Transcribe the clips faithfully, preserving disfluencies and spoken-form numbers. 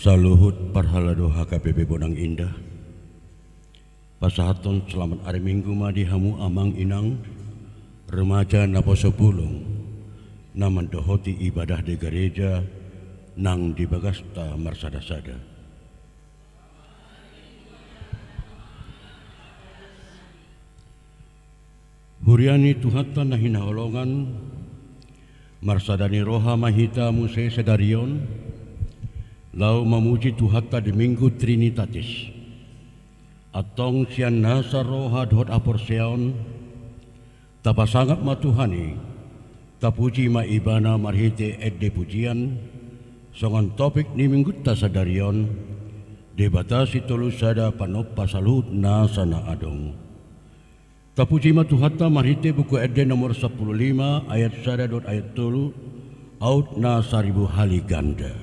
Saluhut parhalado H K B P Bonang Indah. Pasahathon selamat ari Minggu ma di hamu amang inang, remaja naposo bulung, na mandohoti ibadah di gareja nang di bagasta marsada-sada. Huria ni Tuhanta na hinaholongan, marsada ni roha ma hita muse sadari on, laho mamuji Tuhanta di Minggu Trinitatis. Antong sian nasa roha dohot haporseaon, tapasangap ma Tuhan i, tapuji ma Ibana marhite ende pujian, songon topik ni Minggunta sadari on, Debata Sitolu Sada panompa saluhut nasa na adong. Tapuji ma Tuhanta marhite Buku Ende nomor sampulu lima ayat sada dohot ayat tolu, aut na saribu hali ganda.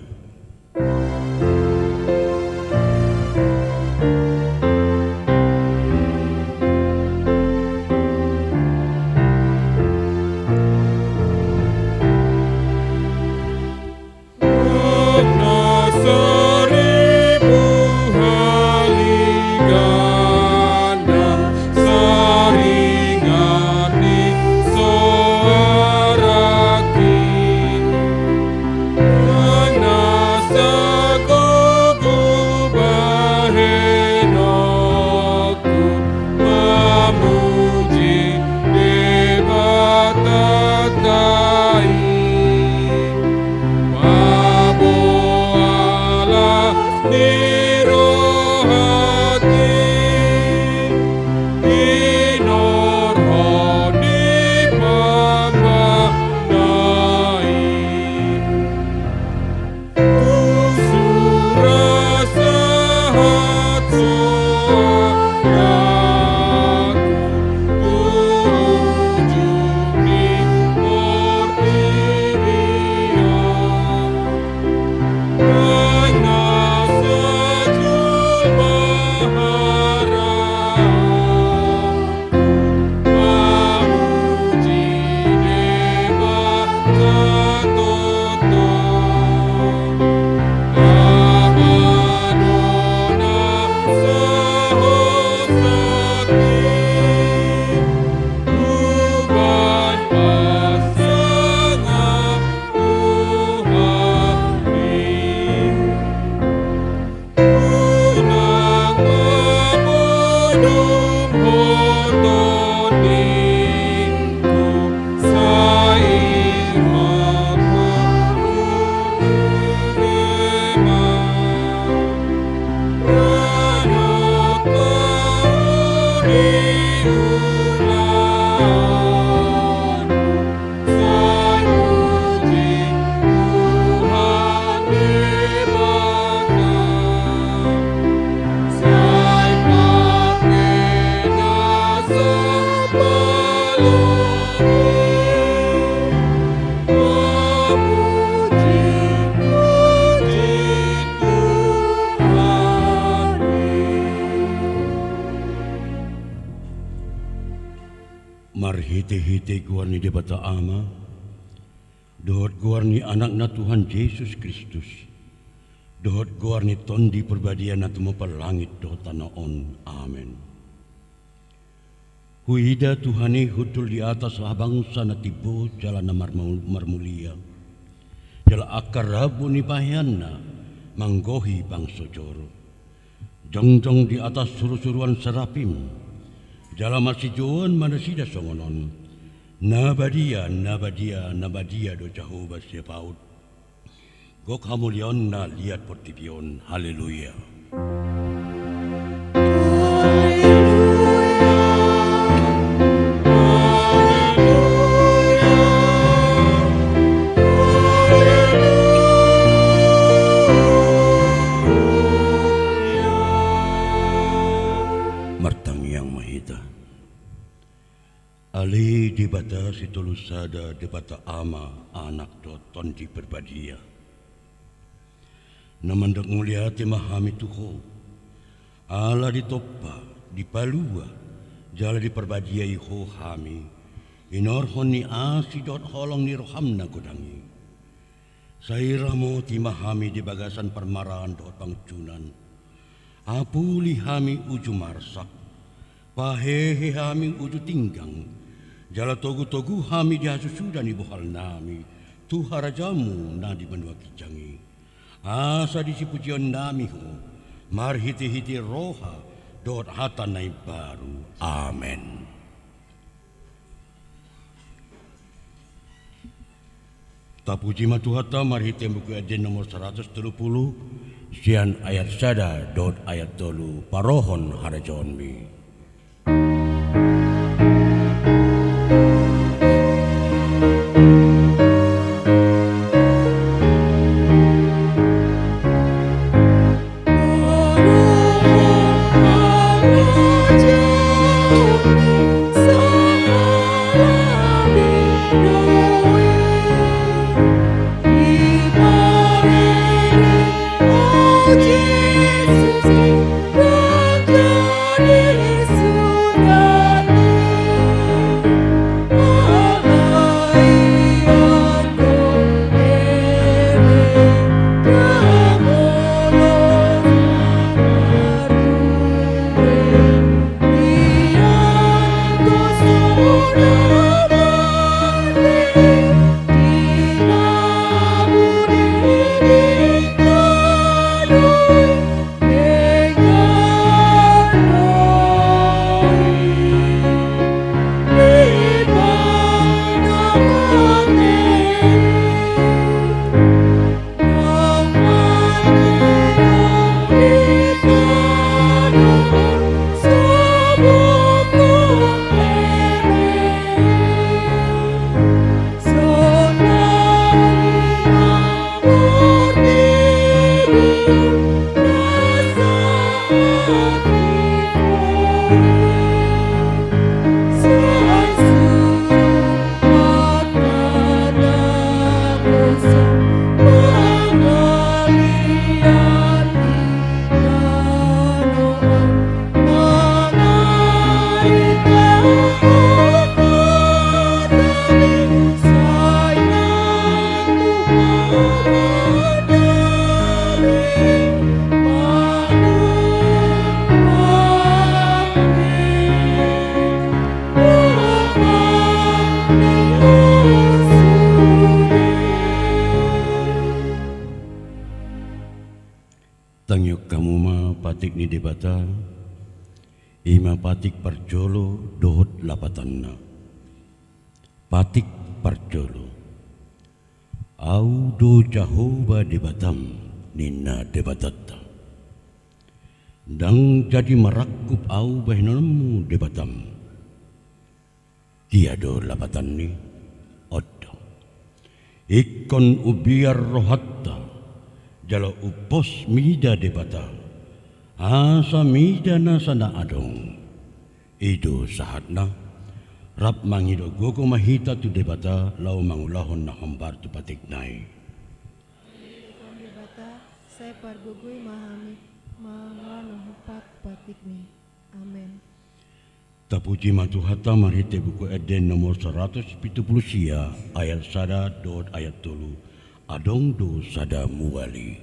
Marhite-hite goar ni Debata Ama, dohot goar ni Anakna Tuhan Jesus Kristus, dohot goar ni Tondi Parbadia na tumompa langit dohot tano on. Amen. Huida Tuhan i hundul di atas laho bangsa na timbo jala na marmu-, marmulia. Jala angka rambu ni paheanna manggohi bangso joro. Jongjong di atas suru-suruan serafim, jala masijouon ma nasida songon on: Na badia, na badia, na badia do Jahowa Zebaot. Gok hamuliaonna liat portibi on. Haleluya. Martangiang ma hita. Ale Debata Sitolu Sada, Debata Ama, Anak dohot Tondi Parbadia, na mandok mauliate ma hami tu Ho, ala ditompa, dipalua, jala diparbadiai Ho hami, hinorhon ni asi dohot holong ni roham na godang i. Sai ramoti ma hami di bagasan parmaraan dohot pangunjunan. Apuli hami uju marsak, pahehe hami uju tinggang, jala togutogu hami di hasusuda ni bohal nami tu harajaonmu na di banua ginjang i. Asa disi pujion nami Ho marhitehite roha dohot hata na imbaru. Amen. Tapuji ma Tuhanta marhite Buku Ende nomor saratus tolu pulu, sian ayat sada dohot ayat tolu, Parohon harajaonmi. Tangion hamu ma patik ni Debata, i ma patik parjolo dohot lapatanna. Patik parjolo. Ahu do Jahowa Debatam, ninna Debatanta. Ndang jadi marangkup Ahu bahenonmu Debatam. Dia do lapatanni? On do. Ingkon umbiar rohanta, jala umpos mida Debata, asa mida nasa na adong. I do sahatna, rap mangido gogo ma hita tu Debata laho mangulahon na hombar tu patikna i. Debata, sai pargogoi ma hami mangalualuhon patikmi. Amen. Tapuji ma Tuhanta marhite Buku Ende nomor saratus pitu pulu sia, ayat sada dohot ayat tolu. Adong do sada mual i.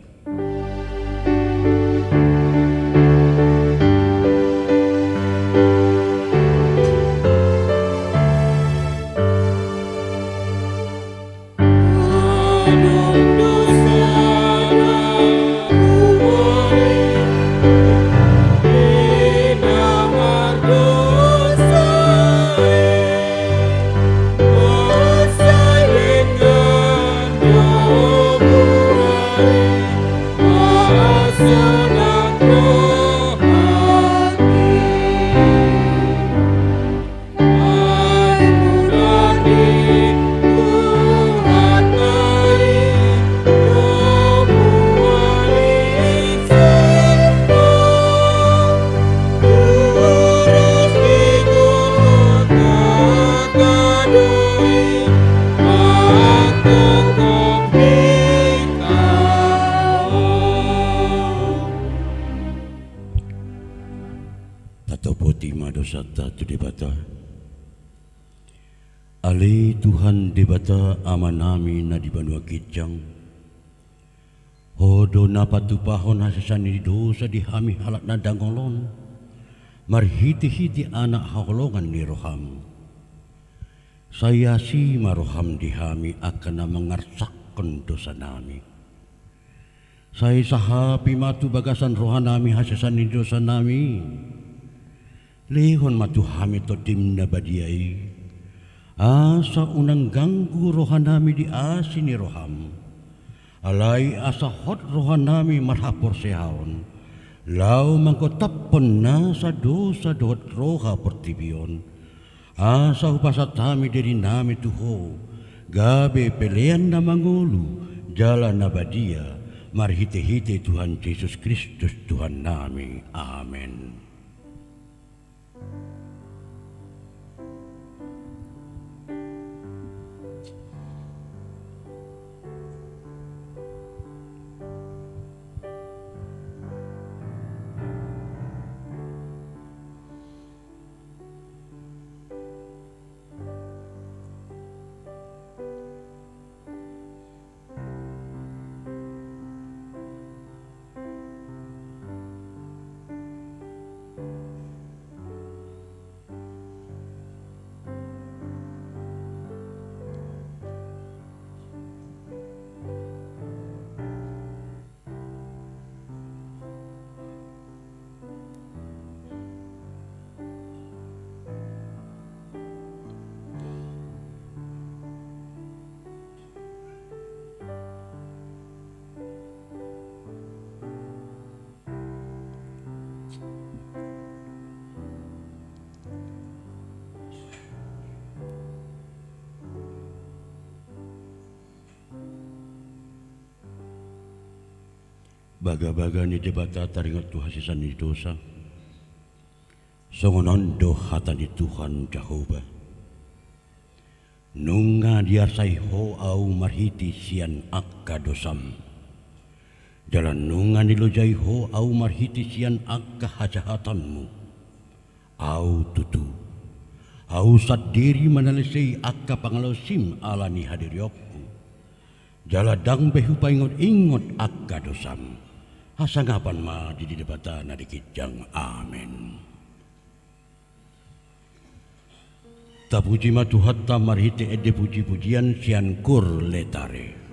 Tatopoti ma dosanta tu Debata. Ale Tuhan Debata Amanami na di banua ginjang, Ho do na patupahon hasesaan ni dosa di hami halak na dangol on, marhitehite Anak haholongan ni roham. Sai asi ma roham di hami angka na mangarsakhon dosanami. Sai sahapi ma tu bagasan rohanami hasesaan ni dosanami. Lehon ma tu hami Tondim na badia i, asa unang ganggu rohanami di asi ni roham. Alai asa hot rohanami marhaporseaon, laho manggotaphon nasa dosa dohot roha portibi on. Asa hupasahat hami dirinami tu Ho, gabe pelean na mangolu, jala na badia, marhitehite Tuhan Jesus Kristus Tuhannami. Amen. Bagabaga ni Debata taringot tu hasesaan ni dosa. Songon on do hata ni Tuhan Jahowa: Nunga diarsai ho Ahu marhite sian angka dosam, jala nunga nilojai ho Ahu marhite sian angka hajahatanmu. Ahu tutu, Ahu sandiri manalesei angka pangalaosim ala ni hadirionku. Jala ndang be hupaingot-ingot angka dosam. Hasangapan ma di Debata na di ginjang. Amen. Tapuji ma Tuhanta marhite ende puji-pujian sian Kur Laetare.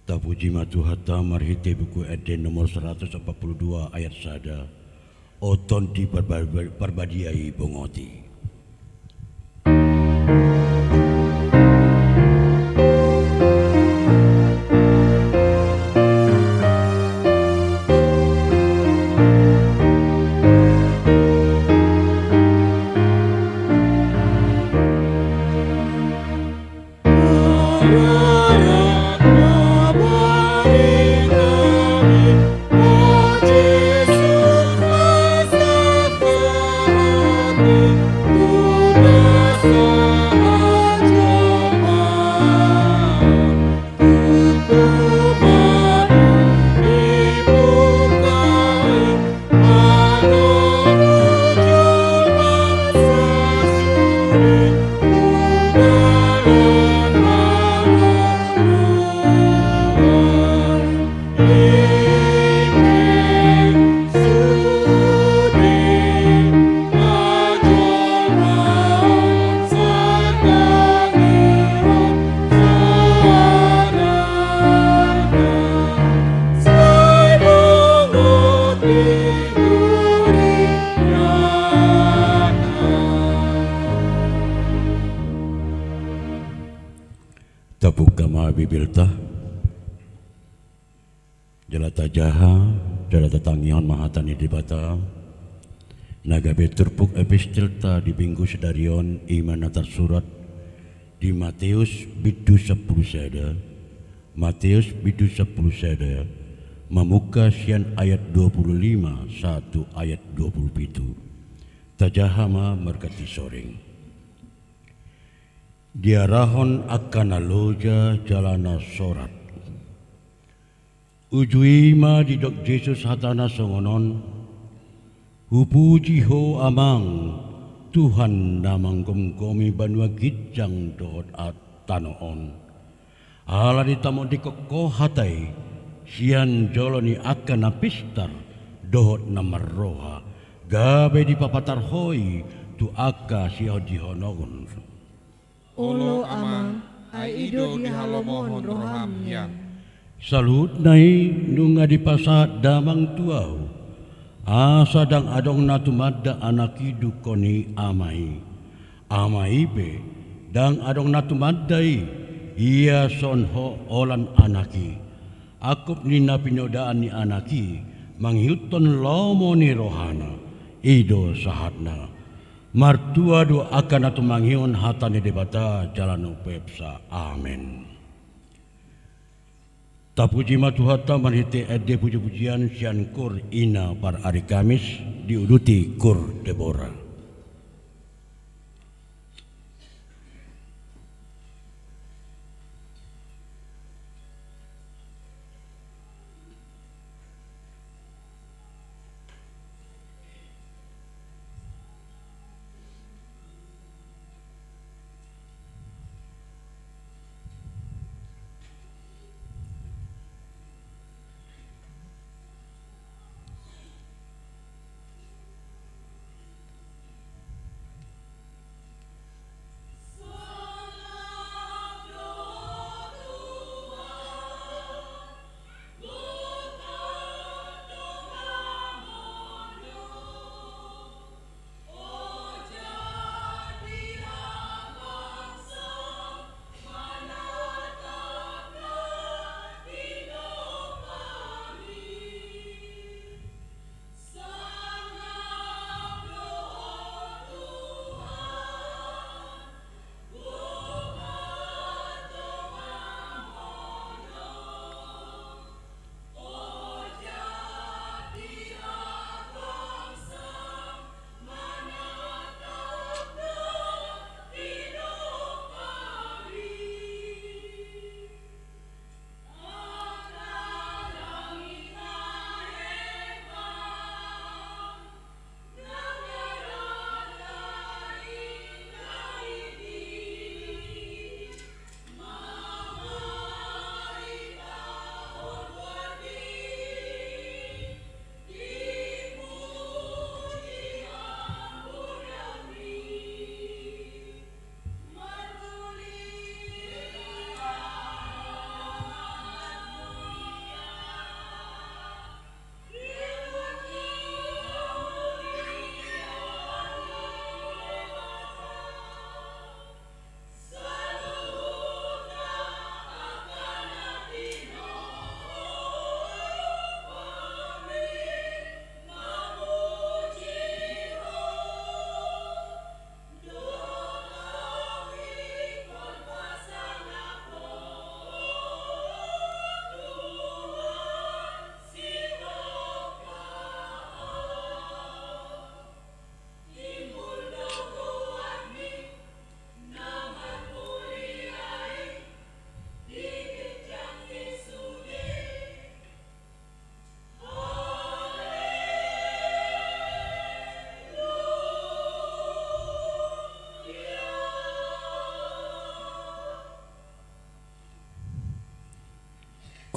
Tapuji ma Tuhanta marhite Buku Ende nomor seratus empat puluh dua ayat sada. O Tondi Parba-, Parbadia i, bongoti. Tabuka ma Bibelta. Jala tajaha, jala tatangihon ma hata ni Debata, na gabe turpuk epistelta di Minggu sadari on, i ma na tarsurat di Mateus bindu sampulu sada, Mateus bindu sampulu sada, mamungka sian ayat dua pulu lima sahat tu ayat dua pulu pitu. Tajaha ma marga Tisoring. Diarahon angka na loja jala na sorat. Uju i ma didok Jesus hatana songon on: Hupuji Ho Amang, Tuhan na manggomgomi banua ginjang dohot a-, tano on. Ala ditamondingkon Ho hata i sian jolo ni angka na pistar dohot na marroha, gabe dipapatar Ho i tu angka sihaujihonongon. Olo, Amang, ai i do dihalomohon roham hian. Saluhutna i nunga dipasahat damang tu ahu, asa ndang adong na tumanda anak i dungkon ni ama i. Ama i pe ndang adong na tumanda i, ia songon holan anak i. Angkup ni na pinodaan ni anak i mangihuthon lomo ni rohana, i do sahatna. Martua do angka na tumangihon hata ni Debata jala na umpepsa. Amen. Tapuji ma Tuhanta marhite ende pujipujian sian Koor Ina par ari Kamis, diuduti Koor Debora.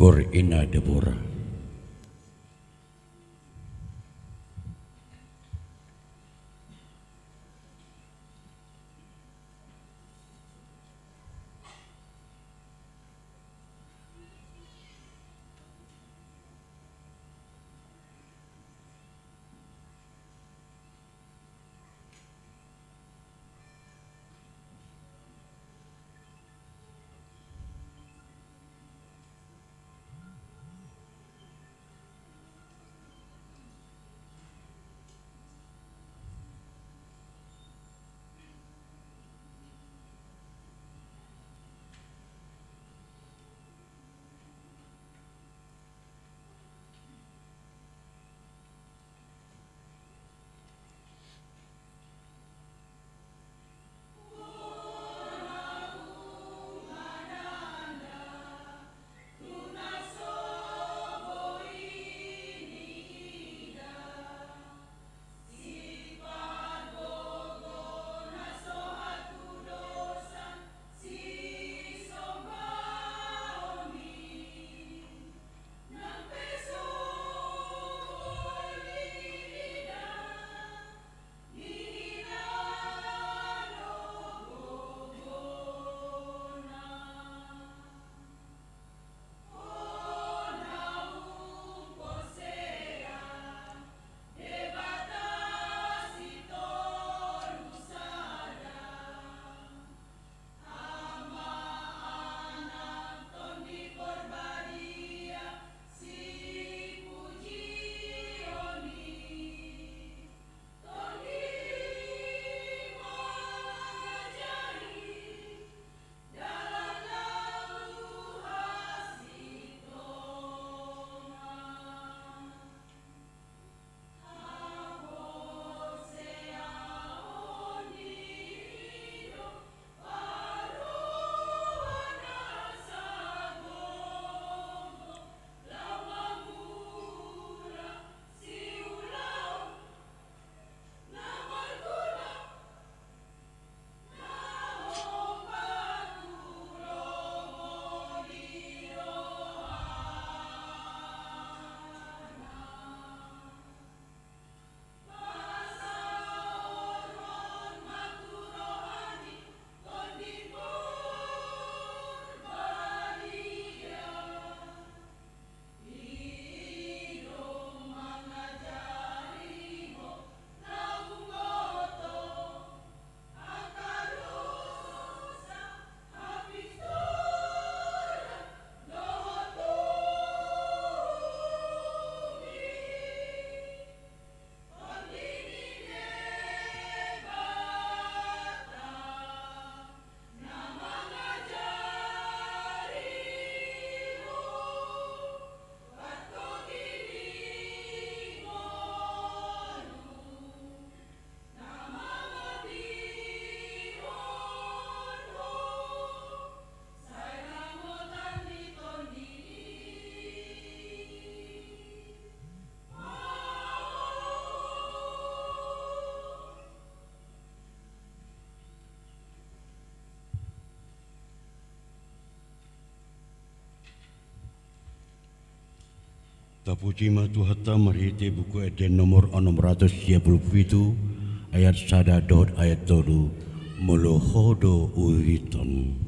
Bor ina Debora. Tapuji ma Tuhanta marhite buku Ende nomor onom ratus sia pulu pitu, ayat sada dohot ayat tolu, molo Ho do uihuthon.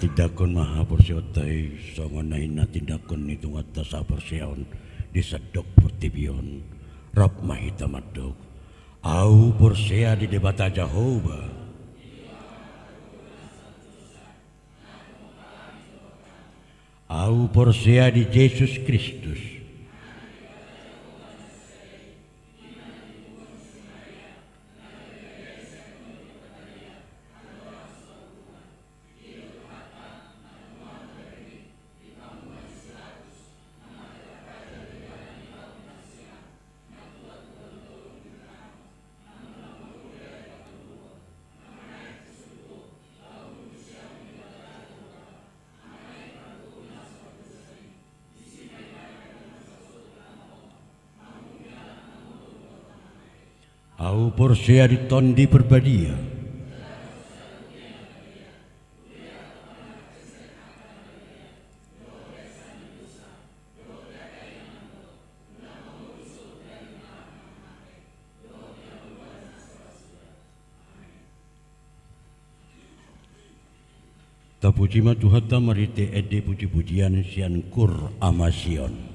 Tindanghon ma haporseaonta i songon na hinatindangkon ni Tuhanta saporseaon di sandok portibi on. Rap ma hita mandok: Ahu porsea di Debata Jahowa. Ahu porsea di Jesus Kristus. Ahu porsea di Tondi Parbadia. Tapuji ma Tuhanta marhite ende pujipujian sian Kur Ama Sion.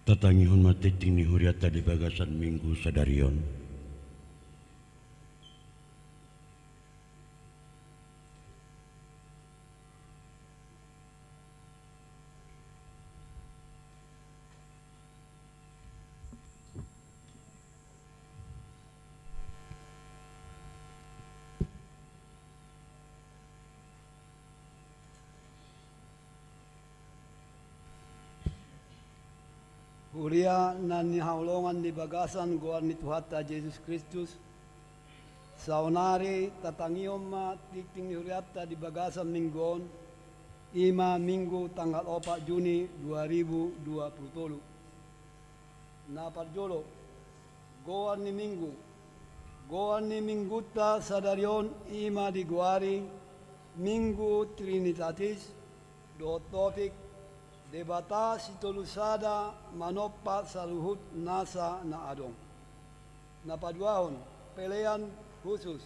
Tatangihon ma tingting ni hurianta di bagasan Minggu sadari on. Huria na hinaholongan di bagasan goar ni Tuhanta Jesus Kristus, saonari tatangihon ma tingting ni hurianta di bagasan Minggu on, i ma Minggu tanggal opat Juni dua ribu dua puluh tolu. Na parjolo, goar ni Minggu. Goar ni Minggunta sadari on i ma digoari Minggu Trinitatis, dohot topik Debata Sitolu Sada manompa saluhut nasa na adong. Na paduahon, pelean khusus.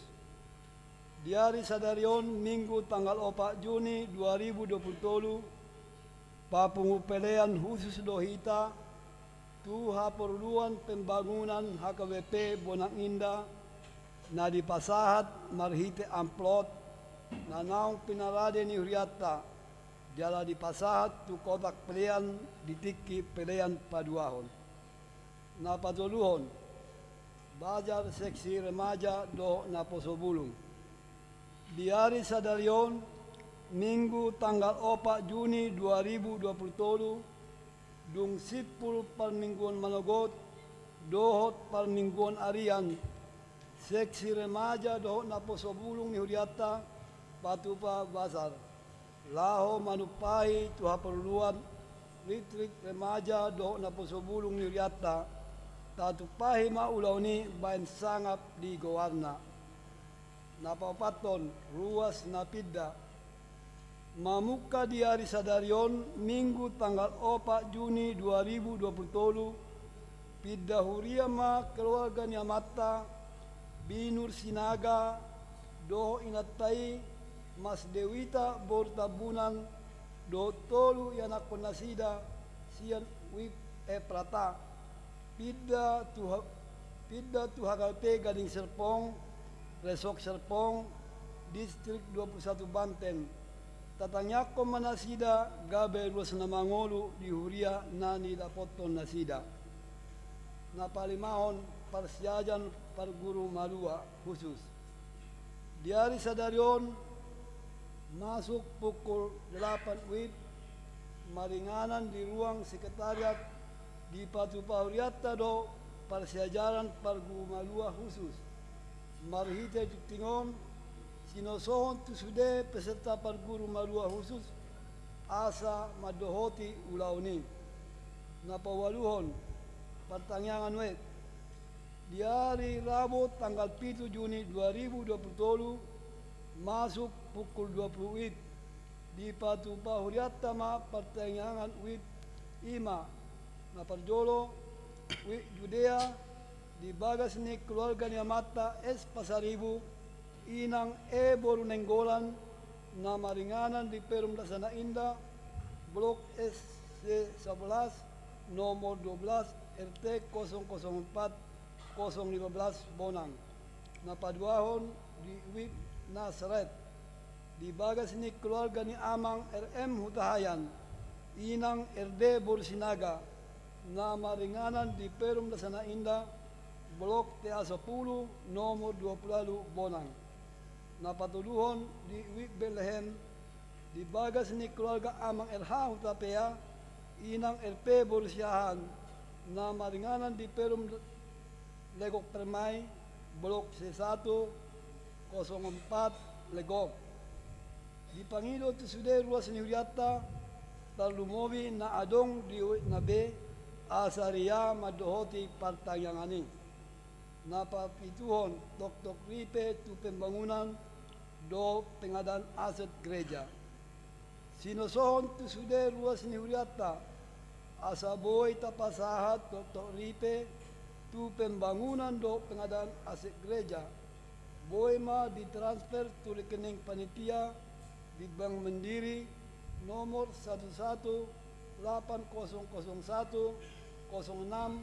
Di ari sadari on, Minggu tanggal opat Juni dua ribu dua puluh tolu, papungu pelean khusus do hita tu haporluan pembangunan H K B P Bonang Indah na dipasahat marhite amplop na naung pinarade ni hurianta, jala dipasahat tu kotak pelean di tingki pelean paduahon. Na patoluhon, bazar seksi remaja dohot naposo bulung. Di ari sadari on, Minggu tanggal opat Juni dua ribu dua puluh tolu, dung simpul parmingguon manogot dohot parmingguon arian, seksi remaja dohot naposo bulung ni hurianta patupa bazar laho manumpahi tu haporluan ritrit remaja dohot naposo bulung ni hurianta. Tatumpahi ma ulaon i baen sangap di goarna. Na paopathon, ruas na pinda. Mamungka di ari sadari on, Minggu tanggal opat Juni dua ribu dua puluh tolu, pinda huria ma keluarga ni amanta, Binur Sinaga, dohot inanta i, Mas Dewita boru Tambunan, dohot tolu ianakkon nasida sian Wib Eprata. Pinda tu ha-, pinda tu H K B P Gading Serpong, Resort Serpong, Distrik dua puluh satu Banten. Tatangiangkon ma nasida gabe ruas na mangolu di huria na nidapothon nasida. Na palimahon, parsiajaran parguru malua khusus. Di ari sadari on, masuk pukul delapan wib, maringanan di ruang sekretariat, dipatupa hurianta do parsiajaran parguru malua khusus. Marhite tingting on, sinosohon tu sude peserta parguru malua khusus, asa mandohoti ulaon i. Na paualuhon, partangiangan web. Di ari Rabu tanggal pitu Juni dua ribu dua puluh tolu, masuk pukul dua puluh wib, dipatupa hurianta ma partangiangan wib, i ma, na parjolo, wib Judea, di bagas ni keluarga ni amanta S Pasaribu, Inang E boru Nainggolan, na maringanan di Perum Dasana Indah, Blok S C sebelas, nomor dua belas, R T kosong kosong empat, kosong lima belas Bonang. Na paduahon di wib Nasaret, di bagas ni keluarga ni Amang R M Hutahaean, Inang R D boru Sinaga, na maringanan di Perum Dasana Indah, Blok T A sepuluh, nomor dua puluh ualu Bonang. Na patoluhon di wib Betlehem, di bagas ni keluarga Amang R H Hutapea, Inang R P boru Siahaan, na maringanan di Perum Legok Permai, Blok C satu, kosong empat, Legok. Dipangido tu sude ruas ni hurianta, tarlumobi na adong di wib na B, asa ria mandohoti partangiangan i. Na papituhon, toktok ripe tu pembangunan dohot pengadaan aset gereja. Sinosohon tu sude ruas ni hurianta, asa boi tapasahat toktok ripe tu pembangunan dohot pengadaan aset gereja, boi ma ditransfer tu rekening panitia di Bank Mandiri, nomor satu satu delapan kosong kosong satu, kosong enam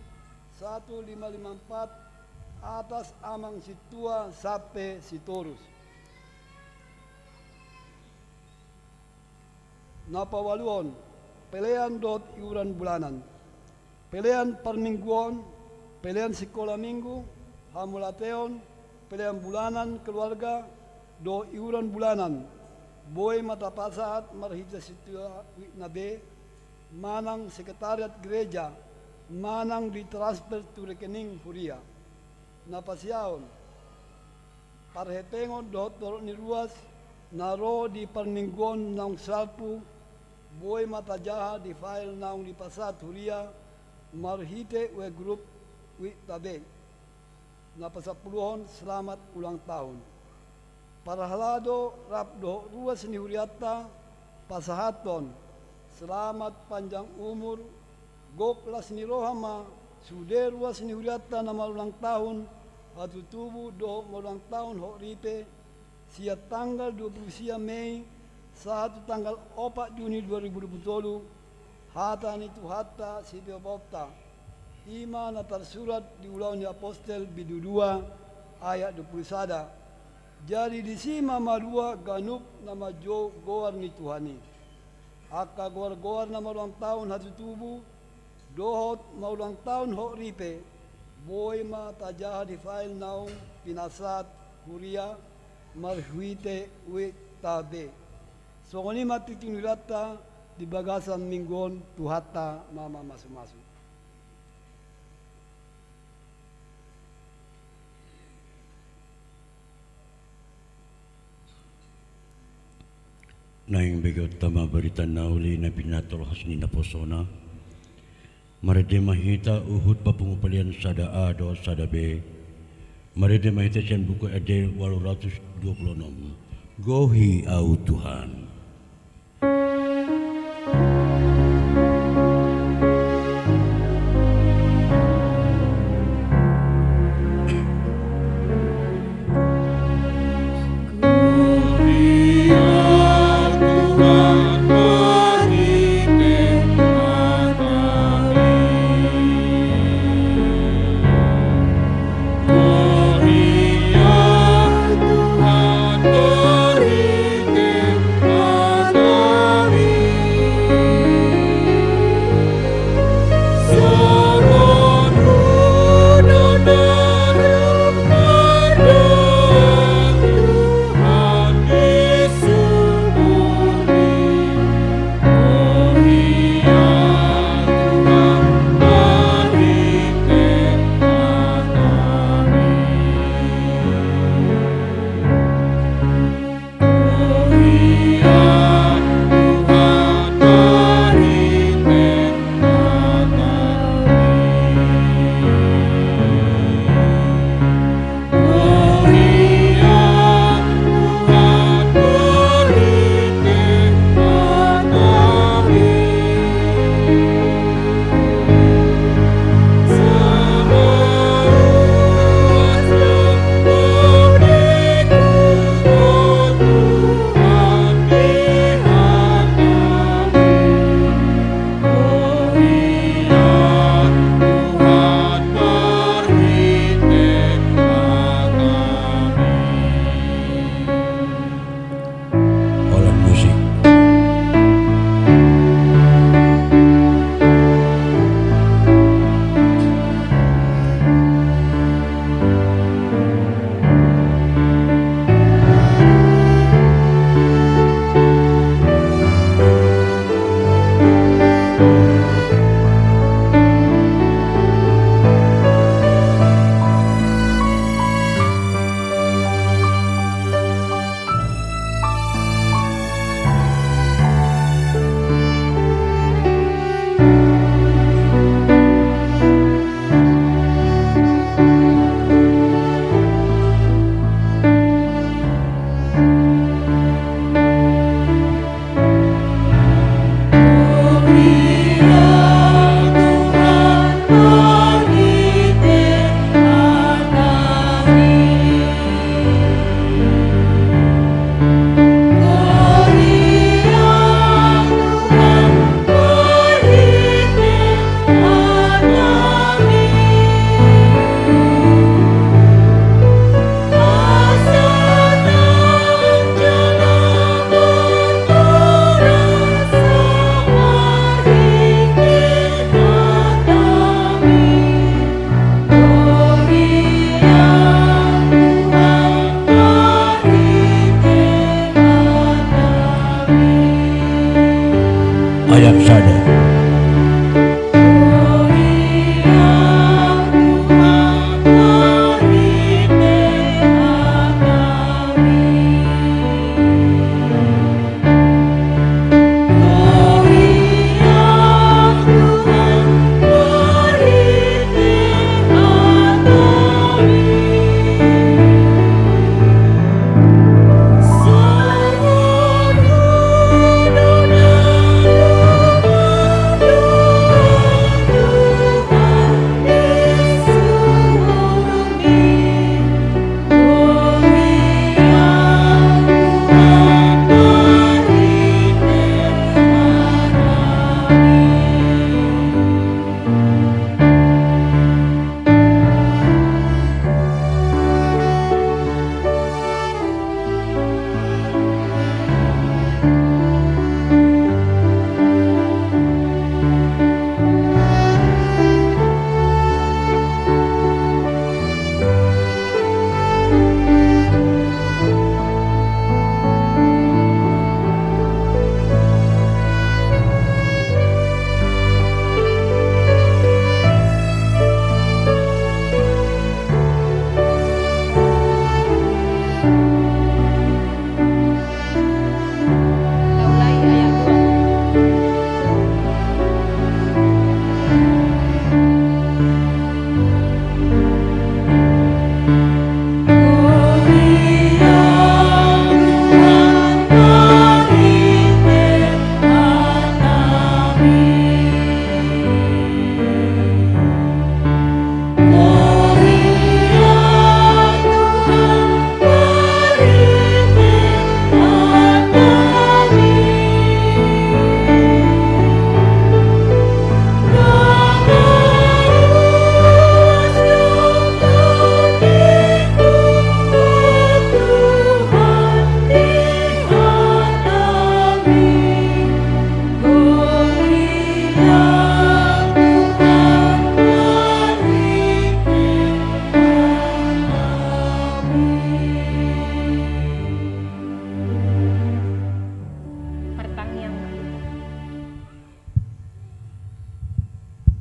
satu lima lima empat, atas amang sintua sampe sitorus. Na paualuhon, pelean dohot iuran bulanan. Pelean parmingguon, pelean sikola minggu, hamauliateon, pelean bulanan keluarga, dohot iuran bulanan, boi ma tapasahat marhite sintua wijk na be, manang sekretariat gereja, manang ditransfer tu rekening huria. Na pasiahon, parhepengon dohot torop ni ruas na ro di parmingguon naung salpu, boi ma tajaha di file naung dipasahat huria marhite web group wijk ta be. Na pasampuluhon, selamat ulang tahun. Parhalado rap dohot ruas ni hurianta pasahathon selamat panjang umur, gok las ni roha ma sude ruas ni hurianta na marulang tahun hatutubu dohot marulang tahun hot ripe, sian tanggal dua pulu sia Mei sahat tu tanggal opat Juni dua ribu dua pulu tolu, hata ni Tuhanta sipaupauta. I ma na tarsurat di Ulaon ni Apostel bindu dua ayat dua pulu sada. Jadi disi ma malua ganup na manjou goar ni Tuhan i. Angka goar-goar na marulang tahun hatutubu dohot marulang tahun hot ripe, boi ma tajaha di file naung pinasahat huria marhite wijk ta be. Songon i ma tingki ni hurianta di bagasan minggu on. Tuhanta ma mamasumasu. Naeng begeonta ma barita na uli na pinatolhas ni naposona. Marende ma hita huhut papungu pelean sada A dohot sada B. Marende ma hita sian buku Ende ualu ratus dua pulu onom. Gohi Au Tuhan.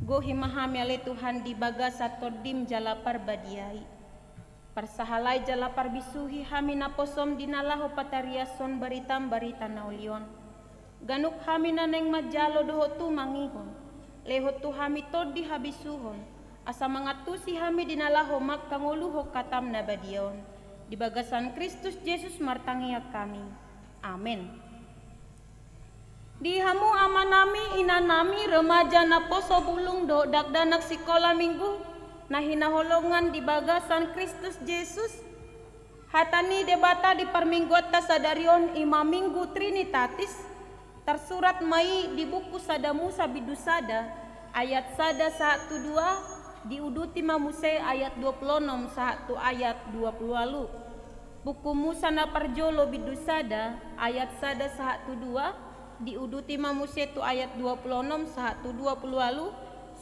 Gohi ma hami ale Tuhan di bagasan Tondim jala Parbadiai. Parsahalai jala parbisuhi hami naposom di na laho patariashon baritam barita na uli on. Ganup hami na naeng manjalo dohot tumangihon, lehon tu hami tondi habisuhon, asa mangantusi hami di na laho mangkangoluhon hatam na badia on. Di bagasan Kristus Jesus martangiang hami. Amen. Di hamu amanami, inanami, remaja, naposo bulung dohot dakdanak sikola minggu na hinaholongan di bagasan Kristus Jesus, hata ni Debata di parmingguanta sadari on i ma Minggu Trinitatis, tarsurat ma i di buku Sada Musa bindu sada ayat sada sahat tu dua, diuduti ma muse ayat dua pulu onom sahat tu ayat dua pulu ualu. Buku Musa na parjolo bindu sada ayat sada sahat tu dua, diuduti ma muse tu ayat dua pulu onom sahat tu dua pulu ualu,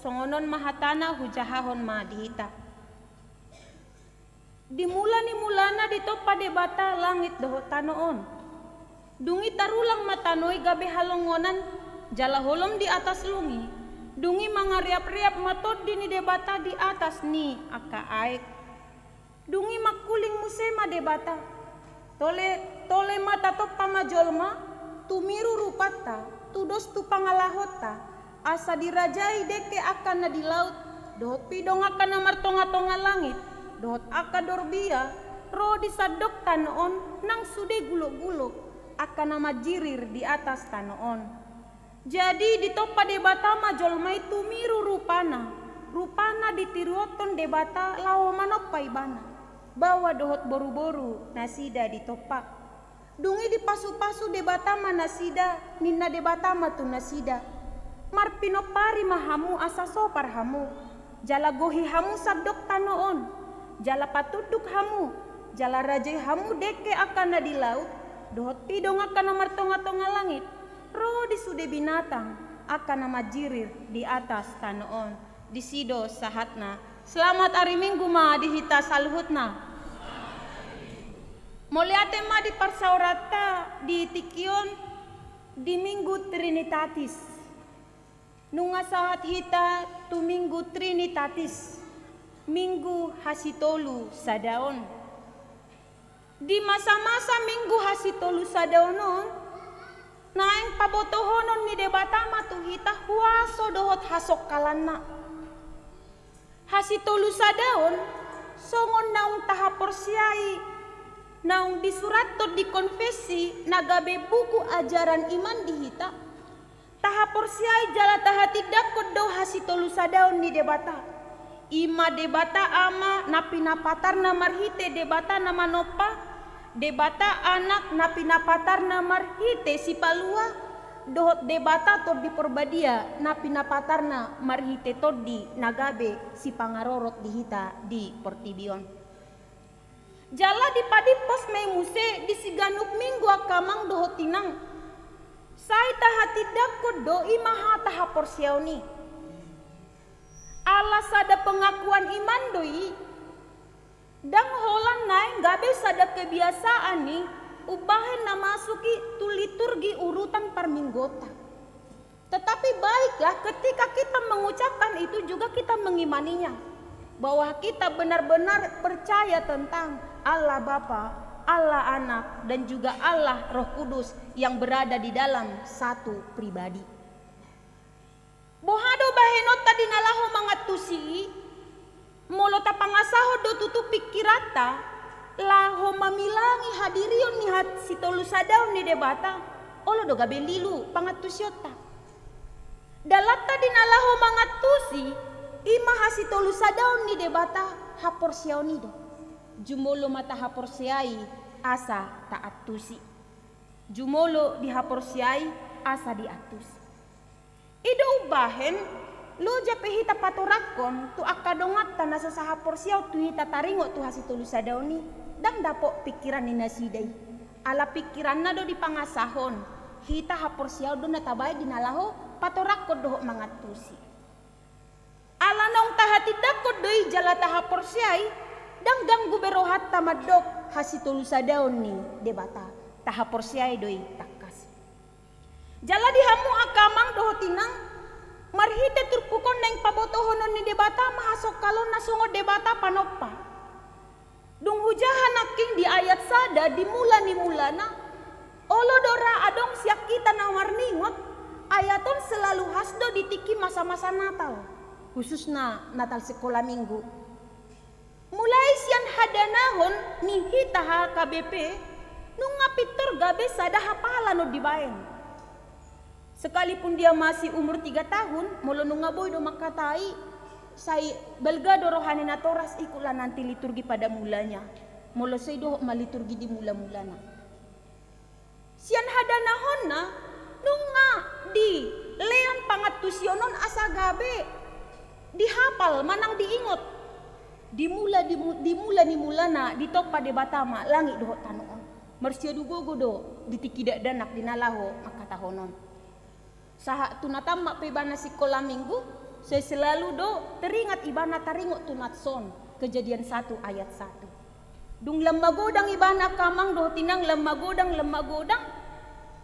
songon on ma hatana, hujahahon ma di hita. Di mula ni mulana ditompa Debata langit dohot tano on. Dung i tarulang ma tano i gabe halongonan, jala holom di atas lungi. Dung i mangariapriap ma tondi ni Debata di atas ni angka aek. Dung i mangkuling muse ma Debata. Tole, tole ma tatompa ma jolma, tumiru rupanta, tudos tu pangalahonta, asa dirajai dengke angka na di laut, dohot pidong angka na martongatonga langit, dohot angka dorbia, ro di sandok tano on, nang sude gulokgulok, angka na manjirir di atas tano on. Jadi ditompa Debata ma jolma i tumiru rupana, rupana ditiruonhon Debata laho manompa ibana, baoa dohot boruboru nasida ditompa. Dung i dipasupasu Debata ma nasida, ninna Debata ma tu nasida: Marpinompari ma hamu asa sopar hamu, jala gohi hamu sandok tano on, jala patunduk hamu, jala rajai hamu dengke angka na di laut, dohot pidong angka na martongatonga langit, ro di sude binatang angka na manjirir di atas tano on. Disi do sahatna. Selamat ari Minggu ma di hita saluhutna. Mauliate ma di parsaoranta di tingki on di Minggu Trinitatis. Nunga sahat hita tu Minggu Trinitatis, Minggu hasitolu sadaon. Di masa-masa Minggu hasitolu sadaon on, naeng pabotohonon ni Debata ma tu hita huaso dohot hasongkalanna. Hasitolu sadaon, songon naung tahaporseai, naung disurathon di konfesi na gabe buku ajaran iman di hita, tahaporseai jala tahatindangkon do hasitolu sadaon ni Debata. I ma Debata Ama na pinapatarna marhite Debata na manompa, Debata Anak na pinapatarna marhite Sipalua, dohot Debata Tondi Porbadia na pinapatarna marhite Tondi na gabe sipangarorot di hita di portibi on. Jala dipadimpos ma i muse di siganup Minggu angka amang dohot inang. Sai tahatindangkon do i ma hata haporseaon i. Ala sada pengakuan iman do i. Ndang holan naeng gabe sada kebiasaan i umbahen na masuk i tu liturgi urutan parmingguonta. Tetapi baiklah, ketika kita mengucapkan itu juga kita mengimaninya, bahwa kita benar-benar percaya tentang Allah Bapa, Allah Anak, dan juga Allah Roh Kudus yang berada di dalam satu pribadi. Boha do bahenonta di na laho mangantusi i? Molo tapangasahon do tutu pingkiranta laho mamilangi hadirion ni hasitolusadaon ni Debata, olo do gabe lilu pangantusionta. Dalanta di na laho mangantusi i ma hasitolusadaon ni Debata, haporseaon i do. Jumolo ma tahaporseai asa taantusi. Jumolo dihaporseai asa diantusi. I do umbahen, loja pe hita patorangkon tu angka donganta na so sahaporseaon tu hita taringot tu hasitolusadaon i, ndang dapot pingkiran ni nasida i. Ala pingkiranna do dipangasahon, hita haporseaon do na tabaen di na laho patorangkon dohot mangantusi. Ala naung tahatindangkon do i jala tahaporseai, ndang ganggu be rohanta mandok hasitolusadaon ni Debata, tahaporseai do i tangkas. Jala di hamu angka amang dohot inang, marhite turpuk on naeng pabo- Tohonon ni Debata ma hasongkalonna songon Debata panompa. Dung hujaha nangkin di ayat sada, di mula ni mulana, olo do ra adong sian hita na marningot, ayat on selalu khas do di tingki masa-masa Natal, khususna Natal Sekolah Minggu. Mulai sian hadanahon ni hita H K B P, nunga pintor gabe sada hafalan on dibaen. Sekalipun dia masih umur tiga tahun, molo nunga boi do mangkatai, sai balga do roha ni natoras, ikutlah nanti liturgi pada mulanya. Molo so i, dohot ma liturgi di mula-mulana. Sian hadanahonna, nunga dilean pangantusion on asa gabe dihapal manang diingot. Di mula, di mu-, di mula ni mulana ditompa Debata ma langit dohot tano on. Marsiadu gogo do di tingki dakdanak di na laho mangkatahon on. Sahat tu na tamat pe ibana sikola minggu, sai selalu do teringat ibana taringot tu nats on, Kejadian satu ayat satu. Dung lam magodang ibana angka amang dohot inang, lam magodang, lam magodang,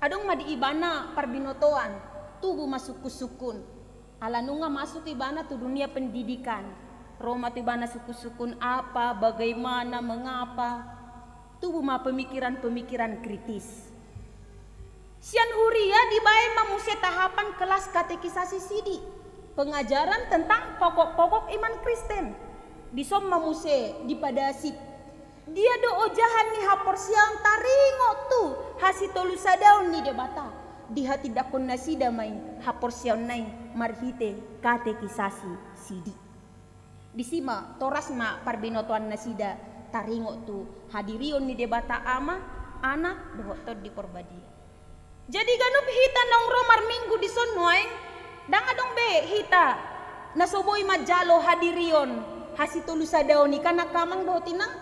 adong ma di ibana parbinotoan, tubu ma sungkun-sungkun. Ala nunga masuk ibana tu dunia pendidikan. Ro ma tu ibana sungkun-sungkun apa, bagaimana, mengapa. Tubu ma pemikiran-pemikiran kritis. Sian huria dibaen ma muse tahapan kelas katekisasi sidi, pengajaran tentang pokok-pokok iman Kristen. Dison ma muse dipadasip. Dia do ojahan ni haporseaon taringot tu hasitolusadaon ni Debata. Dihatindanghon nasida ma i haporseaonna i marhite katekisasi sidi. Disi ma toras ma parbinotoan nasida taringot tu hadirion ni Debata Ama, Anak, dohot Tondi Porbadia. Jadi ganup hita naung ro marminggu dison nuaeng, ndang adong be hita na so boi manjalo hadirion hasitolusadaon i kan angka amang dohot inang.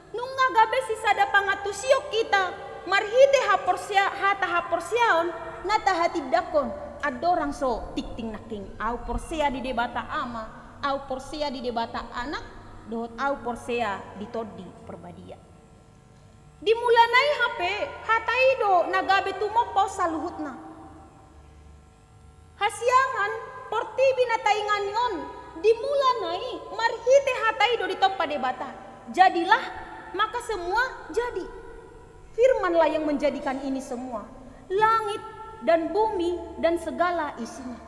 Nunga gabe sisada pangantusion hita marhite haporsea-, hata haporseaon na tahatindanghon andorang so tingting nangkin, au porsea di Debata Ama, au porsea di Debata Anak, dohot au porsea di Tondi Porbadia. Di mulana i hape, hata i do na gabe tumompa on saluhutna. Hasiangan portibi na taingani on, di mulana i marhite hata i do ditompa Debata. Jadilah, maka semua jadi. Firmanlah yang menjadikan ini semua, langit dan bumi dan segala isinya.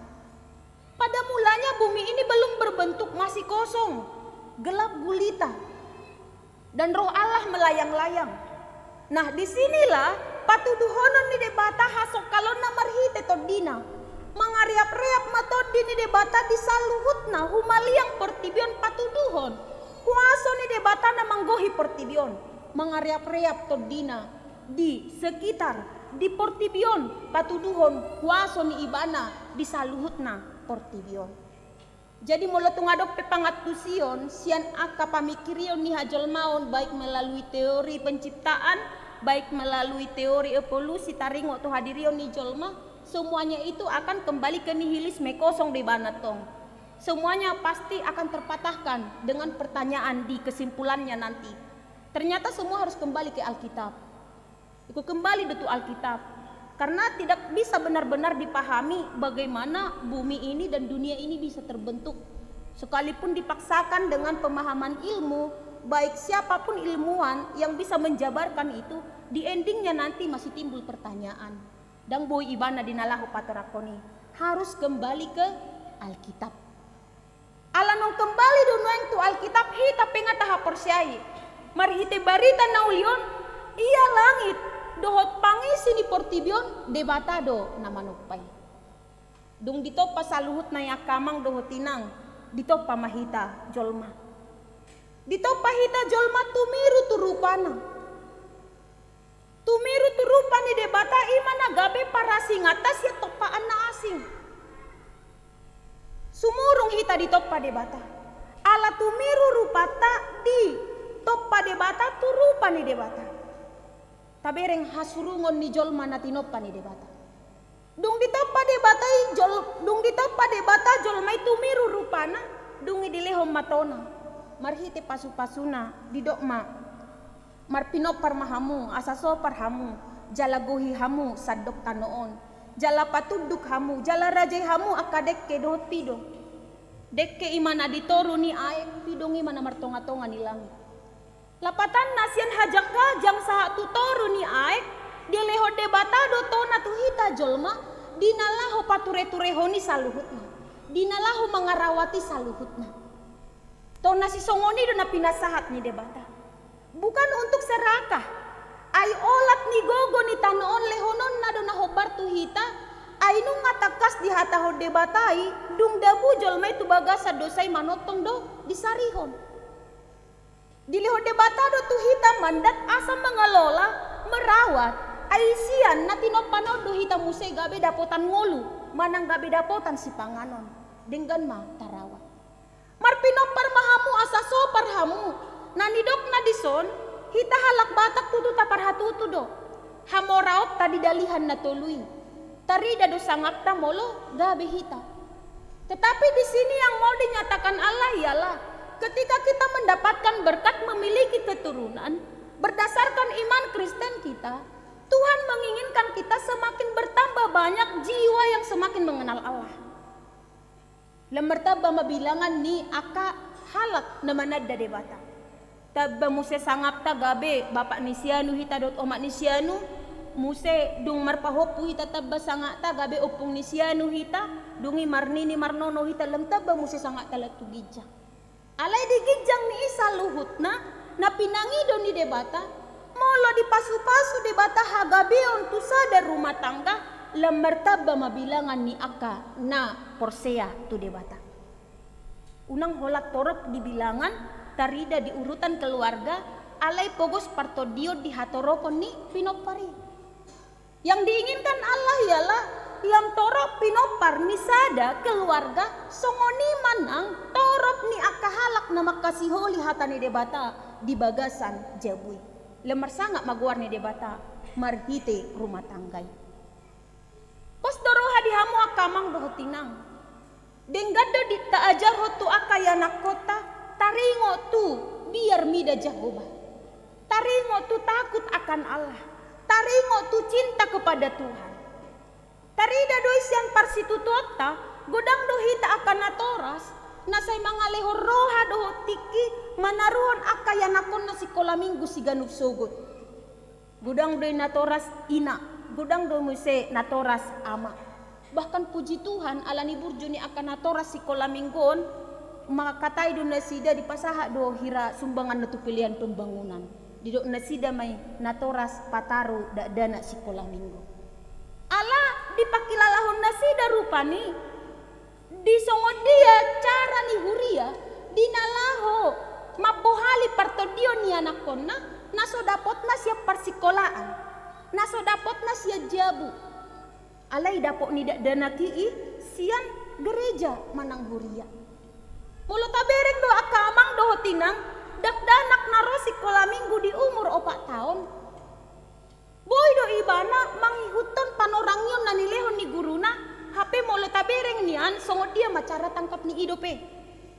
Pada mulanya bumi ini belum berbentuk, masih kosong, gelap gulita. Dan Roh Allah melayang-layang. Nah, disinilah patuduhonon ni Debata hasongkalonna marhite Tondina. Mangareap-reap ma Tondi ni Debata di saluhutna, humaliang portibi on patuduhon kuaso ni Debata na manggohi portibi on. Mangareap-reap Tondina di sekitar, di portibi on, patuduhon kuaso ni Ibana di saluhutna portibi on. Jadi, molo tung adong pe pangantusion sian angka pamikirion ni hajolmaon, baik melalui teori penciptaan, baik melalui teori evolusi, taringot tu hadirion ni jolma, semuanya itu akan kembali ke nihilisme, kosong do ibana tong. Semuanya pasti akan terpatahkan dengan pertanyaan di kesimpulannya nanti. Ternyata semua harus kembali ke Alkitab. Iko kembali do tu Alkitab. Karena tidak bisa benar-benar dipahami bagaimana bumi ini dan dunia ini bisa terbentuk. Sekalipun dipaksakan dengan pemahaman ilmu, baik siapapun ilmuwan yang bisa menjabarkan itu, di endingnya nanti masih timbul pertanyaan. Ndang boi ibana di na laho patorangkon i. Harus kembali ke Alkitab. Ala naung kembali do nuaeng tu Alkitab, hita pe nga tahaporseai. Marhite barita na uli on, ia langit dohot pangisi ni portibi on Debata do na manompa i. Dung ditompa saluhutna i angka amang dohot inang, ditompa ma hita jolma. Ditompa hita jolma tumiru tu rupana. Tumiru tu rupa ni Debata, i ma na gabe parasinganta sian tompaan na asing. Sumurung hita ditompa Debata. Ala tumiru rupanta ditompa Debata tu rupa ni Debata. Tabereng hasurungon ni jolma na tinompa ni Debata. Dung ditompa Debata i jol-, dung ditompa Debata jolma i tumiru rupana, dung i dilehon ma tona. Marhite pasu-pasuna, didok ma, marpinompar ma hamu, asa sopar hamu, jala gohi hamu sandok tano on, jala patunduk hamu, jala rajai hamu angka dengke dohot pido. Dengke i ma na di toru ni aek, pidong i ma na martonga-tonga ni langit. Lapatanna sian hajang-hajang sahat tu toru ni aek, dilehon Debata do tona tu hita jolma, di na laho pature-turehon i saluhutna, di na laho mangarawati saluhutna. Tona sisongon i do na pinasahat ni Debata. Bukan untuk serakah. Ai olat ni gogo ni tano on lehononna do na hombar tu hita, ai nunga tangkas dihatahon Debata i, dung dabu jolma i tu bagasan dosa i manongtong do disarihon. Dilehon Debata do tu hita mandat asa mangelola, merawat, ai sian na tinompana on do hita muse gabe dapotan ngolu, manang gabe dapotan sipanganon, denggan ma tarawat. Marpinompar ma hamu asa sopar hamu. Na nidokna dison, hita halak Batak tutu taparhatutu do. Hamoraonta di dalihan na tolu i. Tarida do sangapta molo gabe hita. Tetapi di sini yang mau dinyatakan Allah ialah ketika kita mendapatkan berkat memiliki keturunan, berdasarkan iman Kristen kita, Tuhan menginginkan kita semakin bertambah banyak jiwa yang semakin mengenal Allah. Lam martamba ma bilangan ni angka halak na mananda Debata. Tamba muse sangapta gabe bapak ni sianu hita dohot omak ni sianu, muse dung marpahompu hita tamba sangapta gabe ompung ni sianu hita, dung i marnini marnono hita lam tamba muse sangapta lan tu ginjang. Alai di ginjang ni i saluhutna, na pinangido ni Debata, molo dipasupasu Debata hagabeon tu sada rumah tangga, lam martamba ma bilangan ni angka na porsea tu Debata. Unang holan torop di bilangan, tarida di urutan keluarga, alai pogos partondion di hatoropon ni pinompar i. Yang diinginkan Allah ialah lam torop pinompar ni sada keluarga songon i ma nang torop ni angka halak na mangkasiholi hata ni Debata di bagasan jabu i. Lam marsangap ma goar ni Debata marhite rumah tangga i. Pos do roha di hamu angka amang dohot inang. Denggan do di taajarhon tu angka ianakkonta, taringot tu biar mida Jahowa. Taringot tu takut akan Allah. Taringot tu cinta kepada Tuhan. Tarida do i sian parsitutuonta, godang do hita angka natoras na sai mangalehon roha dohot tingki manaruhon angka ianakkonna sikola minggu siganup sogot. Godang do i natoras ina, godang do muse natoras ama. Bahkan puji Tuhan, ala ni burju ni angka natoras sikola minggu on, mangkatai do nasida, dipasahat do hira sumbanganna tu pelean pembangunan. Didok nasida ma i natoras pataru dakdanak sikola minggu. Ala dipangkilalahon nasida rupani, di songon dia cara ni huria di na laho mambohali partondion ni anakkonna, na so dapotna sian parsikolaan, na so dapotna sian jabu. Alai dapot ni dakdanak i sian gereja manang huria. Molo tabereng do angka amang dohot inang, dakdanak na ro sikola minggu di umur opat taon, boi do ibana mangihuthon panorangion na nilehon ni guruna, hape molo tabereng nian songon dia ma cara tangkap ni i dope.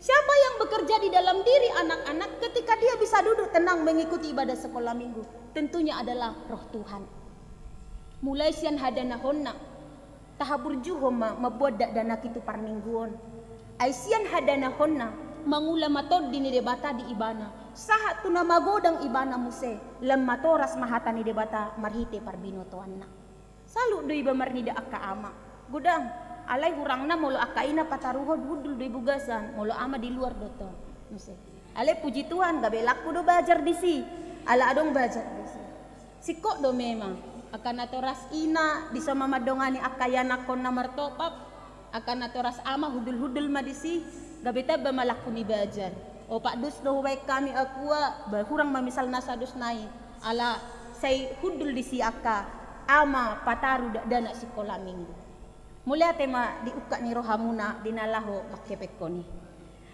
Siapa yang bekerja di dalam diri anak-anak ketika dia bisa duduk tenang mengikuti ibadah sekolah minggu? Tentunya adalah Roh Tuhan. Mulai sian hadanahonna, tahaburjuhon ma mamboan dakdanak i tu parmingguon. Ai sian hadanahonna, mangula ma Tondi ni Debata di ibana, sahat tu na magodang ibana muse, lam matoras ma hata ni Debata marhite parbinotoanna. Salut do iba marnida angka ama. Godang, alai hurangna molo angka ina pataruhon hundul do i bagasan, molo ama di luar do tong. Muse. Alai puji Tuhan, gabe laku do bajar disi. Ala adong bajar disi. Singkop do memang. Angka natoras ina, dison ma mandongani angka ianakkonna martopap. Angka natoras ama hundul-hundul ma disi, gabe tamba ma laku ni bajar. Opat dus do hubaen hami akua, ba hurang ma misal na sadus nai. Ala sai hundul disi angka ama pataru dakdanak sikola minggu. Mauliate ma di ungkap ni rohamuna di na laho mangkepekhon i.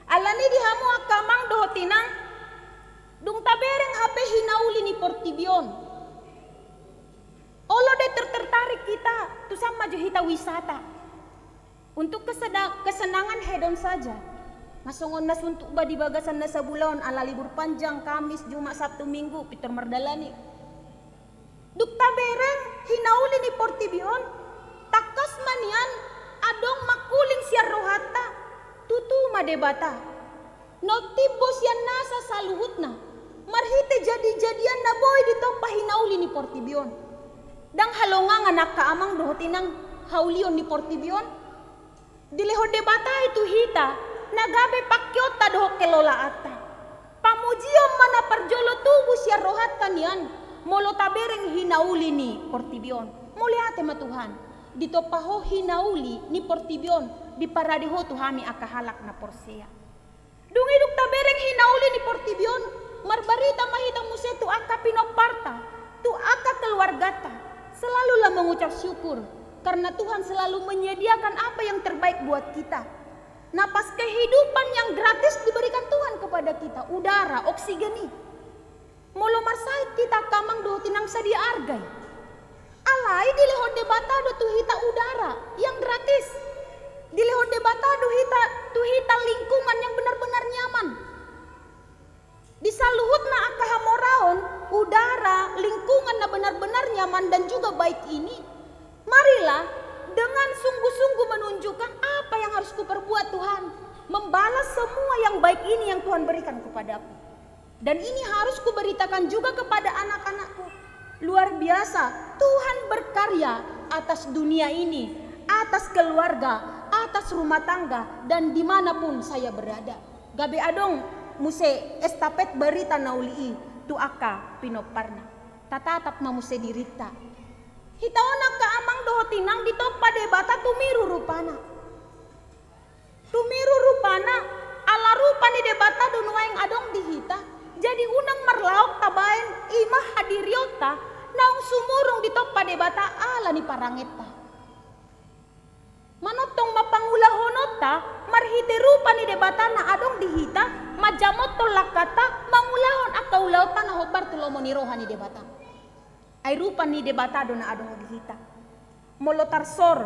Alani di hamu angka amang dohot inang, dung tabereng hape hinauli ni portibi on, olo do ter-, tertarik hita tu sahat ma jo hita wisata. Untuk keseda-, kesenangan hedon saja. Nga songon na suntuk ba di bagasan na sabulaon ala libur panjang, Kamis, Jumat, Sabtu, Minggu, pintor mardalani. Dung tabereng hinauli ni portibi on, tangkas ma nian adong mangkuling sian rohanta. Tutu ma Debata, na timbo sian nasa saluhutna, marhite jadi-jadian na boi ditompa hinauli ni portibi on. Ndang halongangan angka amang dohot inang haulion ni portibi on. Dilehon Debata i tu hita, na gabe pangkeonta dohot kelolaanta. Pamujion ma na parjolo tubu sian rohanta nian, molo tabereng hinauli ni portibi on. Mauliate ma Tuhan, ditompa Ho hinauli ni portibi on, diparade Ho tu hami angka halak na porsea. Dung i dung tabereng hinauli ni portibi on, marbarita ma hita muse tu angka pinomparta, tu angka keluargata. Selalulah mengucap syukur, karena Tuhan selalu menyediakan apa yang terbaik buat kita. Napas kehidupan yang gratis diberikan Tuhan kepada kita, udara, oksigen i. Molo marsahit hita angka amang dohot inang, sadia arga i. Alai dilehon Debata do tu hita udara yang gratis. Dilehon Debata do hita, tu hita lingkungan yang benar-benar nyaman. Di saluhutna angka hamoraon, udara, lingkungan na benar-benar nyaman dan juga baik ini, marilah dengan sungguh-sungguh menunjukkan apa yang harus kuperbuat, Tuhan, membalas semua yang baik ini yang Tuhan berikan kepadaku. Dan ini harus kuberitakan juga kepada anak-anakku. Luar biasa, Tuhan berkarya atas dunia ini, atas keluarga, atas rumah tangga, dan dimanapun saya berada. Gabe adong muse estafet barita na uli i tu angka pinomparna. Tatatap ma muse dirinta. Hita on angka amang dohot inang ditompa Debata tumiru rupana. Tumiru rupana, ala rupa ni Debata do nuaeng adong di hita. Jadi unang marlaok tabaen i ma hadirionta naung sumurung ditompa Debata ala ni parangenta. Manongtong ma pangulahononta marhite rupa ni Debata na adong di hita, manjamothon langkanta mangulahon angka ulaonta na hombar tu lomo ni roha ni Debata. Ai rupa ni Debata do na adong di hita. Molo tarsor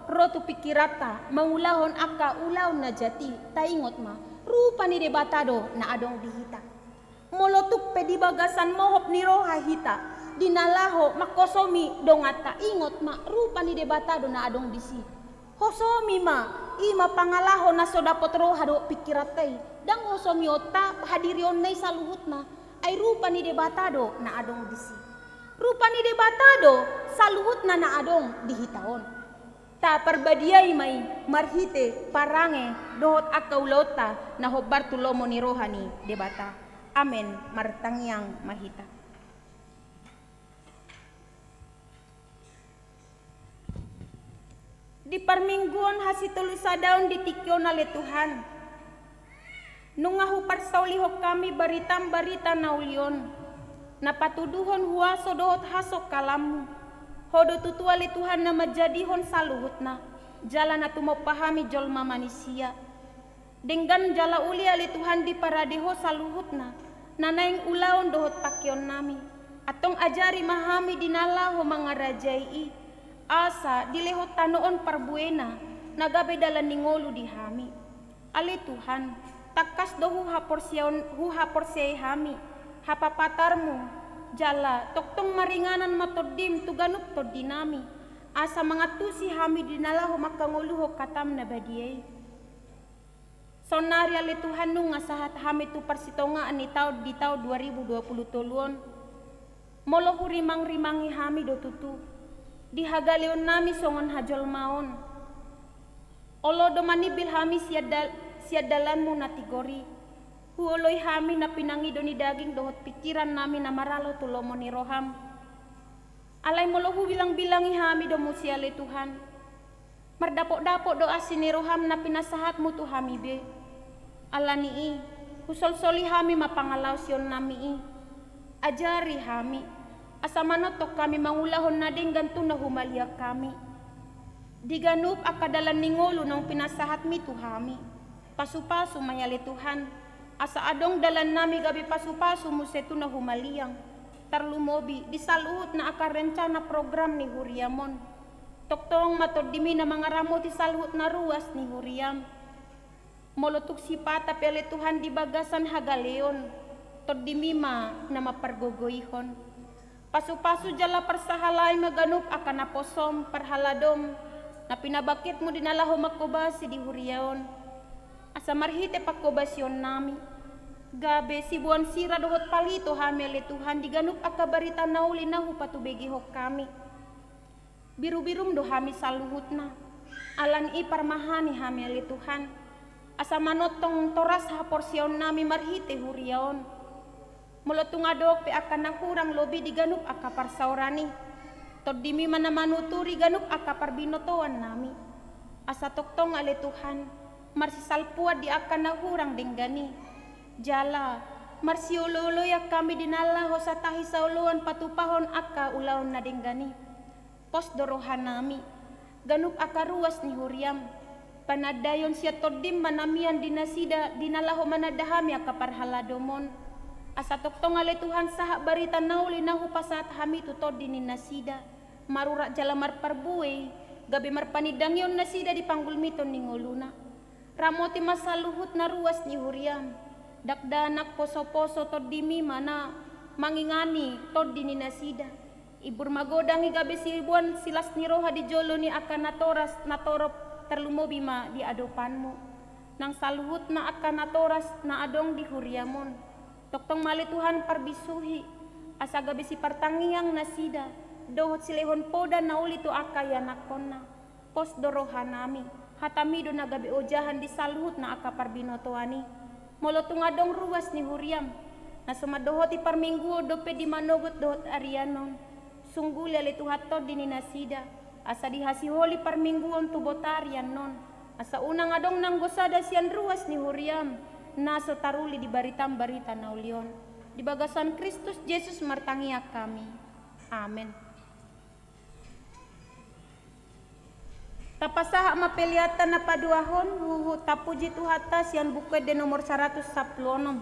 ro tu pingkiranta mangulahon angka ulaon na jat i, taingot ma, rupa ni Debata do na adong di hita. Molo tung pe di bagasan mohop ni roha hita, di na laho manghosomi donganta, ingot ma, rupa ni Debata do na adong disi. Hosomi ma, i ma pangalaho na so dapot roha dohot pingkiranta i. Ndang hosomionta, hadirionna i saluhutna, ai rupa ni Debata do na adong disi. Rupa ni Debata do saluhutna na adong di hita on. Taparbadiai ma i marhite parange dohot angka ulaonta na hombar tu lomo ni roha ni Debata. Amen. Martangiang ma hita. Di parmingguon hasitolu sadaon di tingki on, ale Tuhan, nunga huparsaulihon hami baritam barita na uli on, na patuduhon huaso dohot hasongkalanmu. Ho do tutu, ale Tuhan, na manjadihon saluhutna, jala na tumompa hami jolma manisia. Denggan jala uli, ale Tuhan, diparade Ho saluhutna na naeng ulaon dohot pangkeonnami. Antong ajari ma hami di na laho mangarajai i, asa dilehon tano on parbuena na gabe dalan ni ngolu di hami. Ale Tuhan, tangkas do huhaporseaon, huhaporseai hami hapapatarmu, jala tongtong maringanan ma Tondim tu ganup tondinami, asa mangantusi hami di na laho manghangoluhon hatam na badia i. Saonnari, ale Tuhan, nunga sahat hami tu parsitongaan ni taon di taon dua ribu dua puluh tolu on. Molo hurimangrimangi hami do tutu di hagaleonnami songon hajolmaon. Olo do manimbil hami sian dal-, sian dalanmu na tigor i. Huoloi hami na pinangido ni daging dohot pingkirannami na maralo tu lomo ni roham. Alai molo hubilangbilangi hami do muse, ale Tuhan, mardapotdapot do asi ni roham na pinasahatmu tu hami be. Ala ni i, husolsoli hami ma pangalaosionnami i. Ajari hami, asa manongtong hami mangulahon na denggan tu na humaliang hami di ganup angka dalan ni ngolu naung pinasahatmi tu hami. Pasupasu ma i, ale Tuhan, asa adong dalannami gabe pasupasu muse tu na humaliang, tarlumobi di saluhut na angka rencana program ni huriam on. Tongtong ma Tondimi na mangaramoti saluhut na ruas ni huriam. Molo tung sipata pe, ale Tuhan, di bagasan hagaleon, Tondimi ma na mampargogoihon. Pasupasu jala parsahalai ma ganup angka naposom, parhaladom na pinabangkitmu di na laho manghobasi di huria on. Asa marhite panghobasion nami, gabe siboan sira dohot palito hami ale Tuhan di ganup angka barita na uli na hupatubegehon hami. Birubirum do hami saluhutna, alani i parmahani hami ale Tuhan, asa manongtong toras haporseaon nami marhite huria on. Molo tung adong pe angka na hurang lobi di ganup angka parsaoran i, Tondimi ma na manuturi ganup angka parbinotoan nami. Asa tongtong ale Tuhan, marsisalpuan di angka na hurang denggan i. Jala, marsiolooloian hami di na laho satahi saoloan patupahon angka ulaon na denggan i. Pos do roha nami, ganup angka ruas ni huriam, panandaion sian Tondim ma na mian di nasida di na laho mananda hami angka parhaladom on. Asa tongtong ale Tuhan sahat barita na uli na hupasahat hami tu tondi ni nasida, marurat jala marparbue, gabe marpanindangion nasida di panggulmiton ni ngoluna. Ramoti ma saluhutna ruas ni huriam, dakdanak posoposo Tondimi ma na mangingani tondi ni nasida. Ibur magodang i gabe siboan silas ni roha di jolo ni angka natoras natorop tarlumobi ma di adopanmu. Nang saluhutna angka natoras na adong di huriam on. Tongtong ma ale Tuhan parbisuhi, asa gabe sipartangiang nasida, dohot silehon poda na uli tu angka ianakkonna. Pos do roha nami, hatami do na gabe ojahan di saluhutna angka parbinotoan i. Molo tung adong ruas ni huriam, na so mandohoti parmingguon dope di manogot dohot arian on. Sungguli ale Tuhan tondi ni nasida, asa dihasiholi parmingguon tu botari annon, asa unang adong nanggo sada sian ruas ni huriam, na so taruli di baritam barita na uli on. Di bagasan Kristus Jesus martangiang hami. Amen. Tapasahat ma peleanta na paduahon, huhut tapuji Tuhanta sian Buku Ende nomor saratus sampulu onom.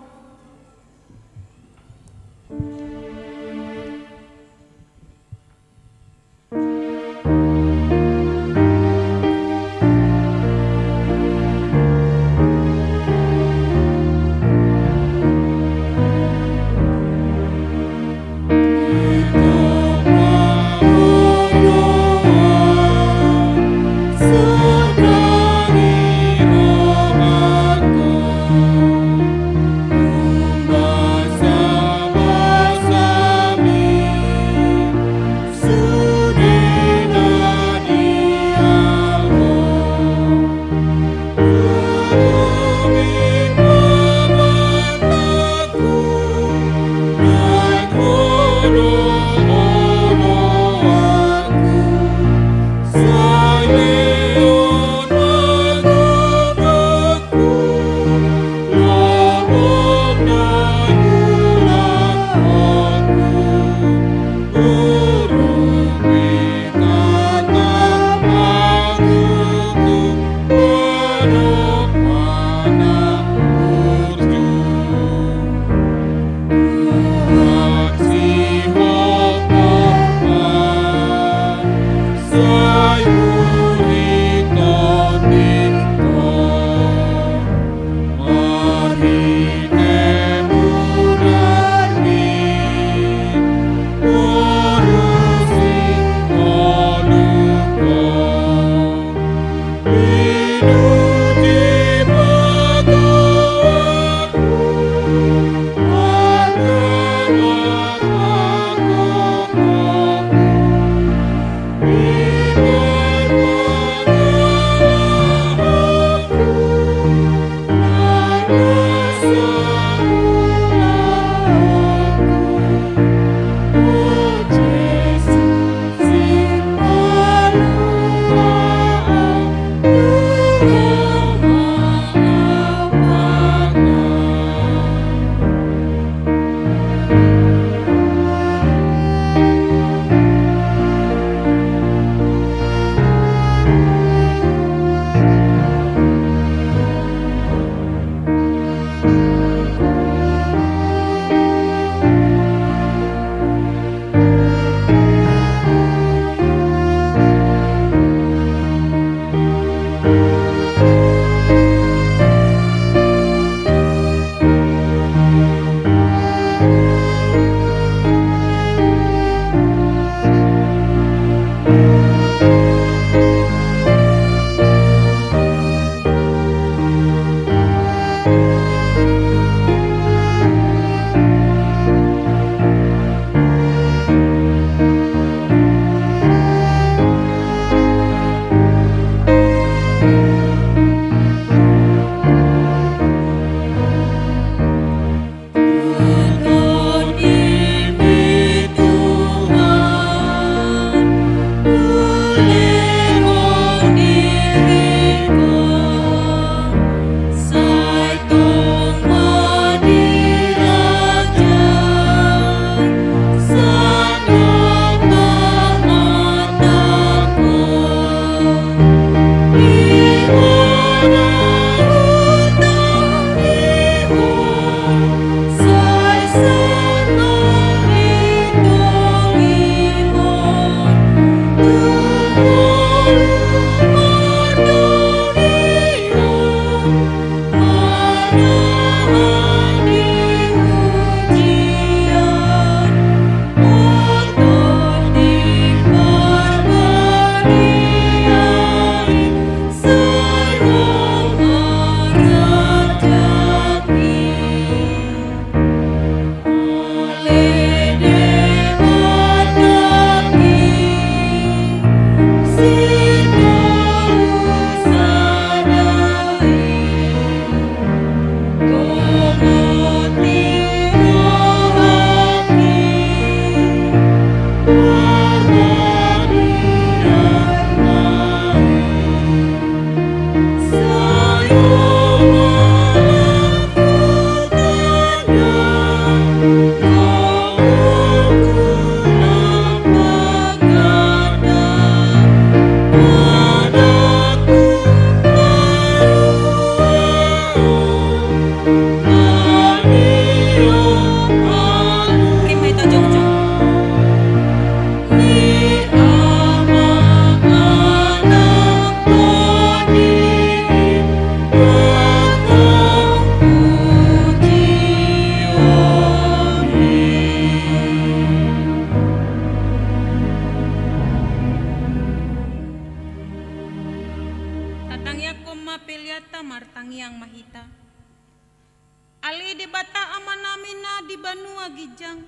Debata Amanami na di banua ginjang,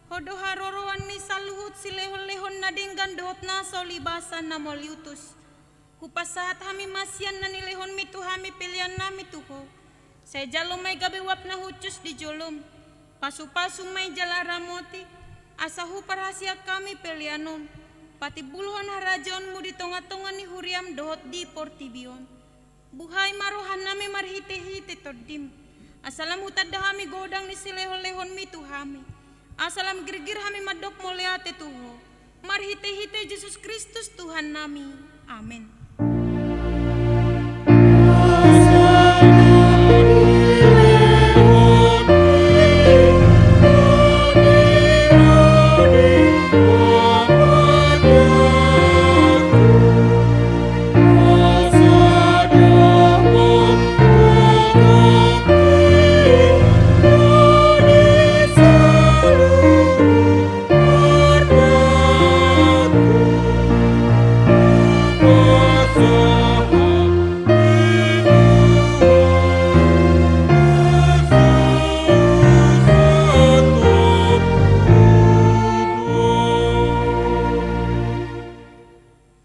Ho do haroroan ni saluhut silehonlehon na denggan dohot na so libasan na mauliutus. Hupasahat hami ma sian na nilehonMi tu hami peleannami tu Ho. Sai jalo ma i gabe uap na hushus di jolom. Pasupasu ma i jala ramoti, asa huparhasiang hami pelean on patimbulhon harajaonMu di tongatonga ni huriaM dohot di portibi on. Buhai ma rohanami marhitehite TondiM, asa lam hutanda hami godang ni silehonlehonMi tu hami, asa lam girgir hami mandok mauliate tu Ho. Marhitehite Jesus Kristus Tuhannami. Amen.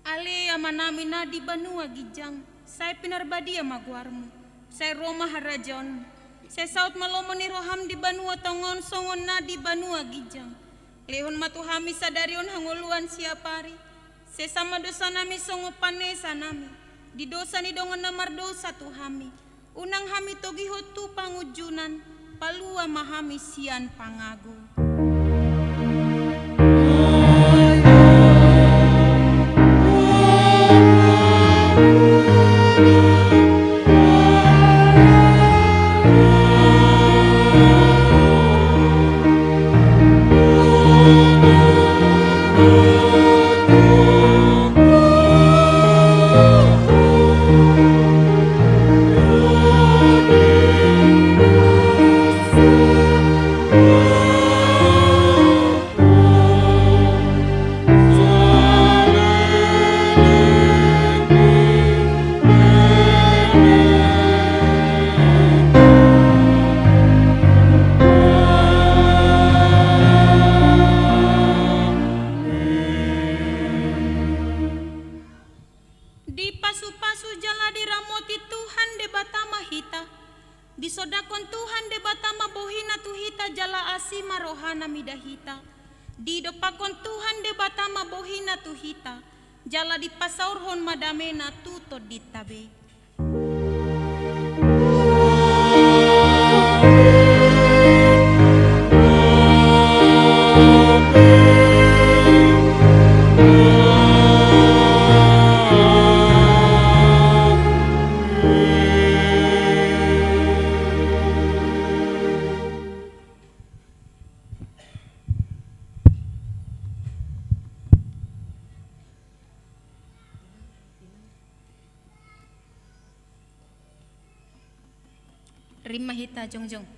Ale Amanami na di banua ginjang, sai pinarbadia ma goarMu, sai ro ma harajaonMu, sai saut ma lomo ni rohaM di banua tonga on songon na di banua ginjang. Lehon ma tu hami sadari on hangoluan siapari. Sesa ma dosanami songon panesanami di dosa ni dongan na mardosa tu hami. Unang hami togihon tu pangunjunan, palua ma hami sian pangago. Dipasupasu jala diramoti Tuhan Debata ma hita. Disondangkon Tuhan Debata ma bohiNa tu hita jala asi ma rohaNa mida hita. Didompakkon Tuhan Debata ma bohiNa tu hita, jala dipasaorhon ma dameNa tu tondinta be. Rima hita jongjong.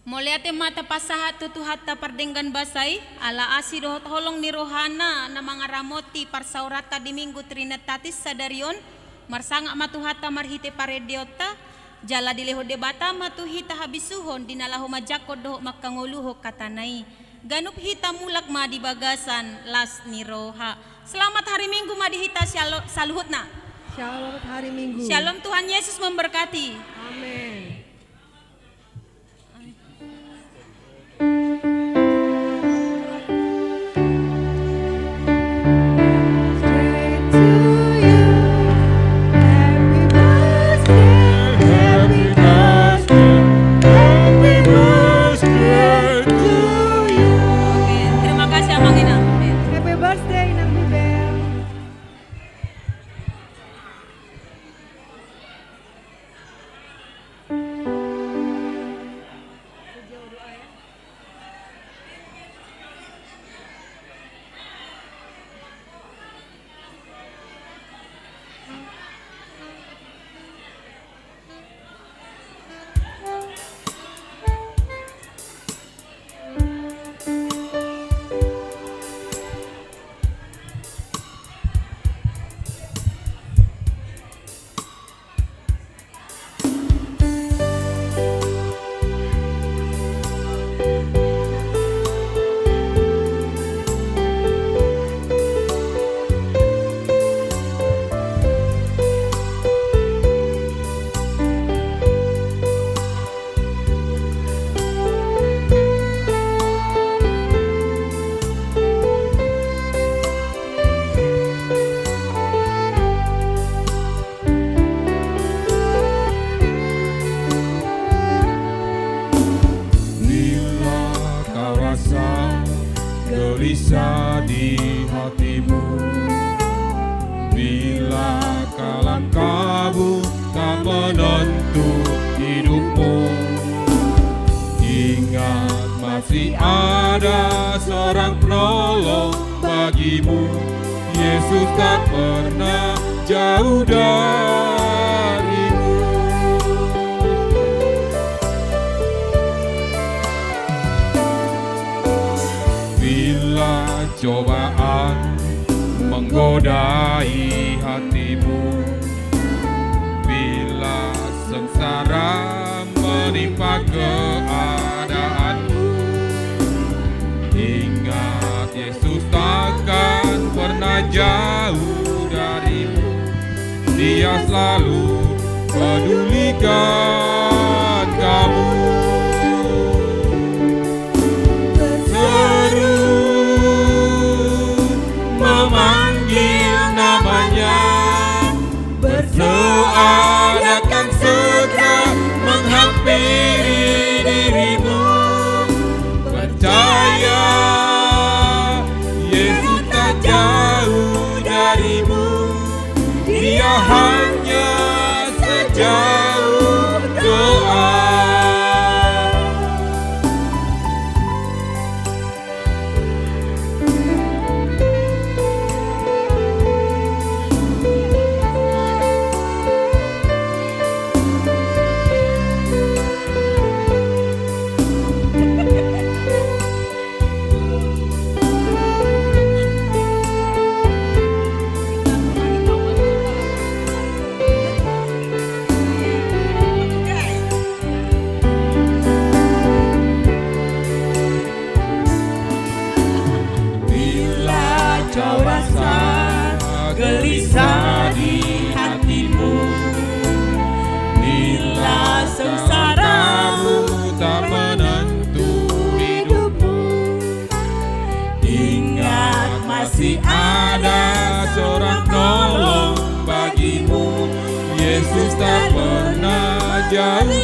Mauliate ma tapasahat tu Tuhanta pardenggan basa i, ala asi dohot holong ni rohaNa na mangaramoti parsaoranta di Minggu Trinitatis sadari on. Marsangap ma Tuhanta marhite parendeonta, jala dilehon Debata ma tu hita habisuhon di na laho manjangkon dohot manghangoluhon hataNa i. Ganup hita mulak ma di bagasan las ni roha. Selamat hari Minggu ma di hita sialo-, saluhutna. Selamat hari Minggu. Shalom, Tuhan Yesus memberkati. Amin. Oke, terima kasih, Amang Inang. Happy birthday, Inang Bibel. Bila kalang kabut tak menentu hidupmu, ingat masih ada seorang penolong bagimu. Yesus tak pernah jauh darimu. Bila cobaan menggodai hatimu, bila sengsara menimpa keadaanmu, ingat Yesus takkan pernah jauh darimu. Dia selalu pedulikan kamu. Berseru memanggil namanya, berseru akan segera menghampiri dirimu. Percaya, Yesus tak jauh darimu. Dia hanya sejauh doa. Bila kau rasa gelisah di hatimu, bila sengsara tak menentu hidupmu, ingat masih ada seorang penolong bagimu. Yesus tak pernah jauh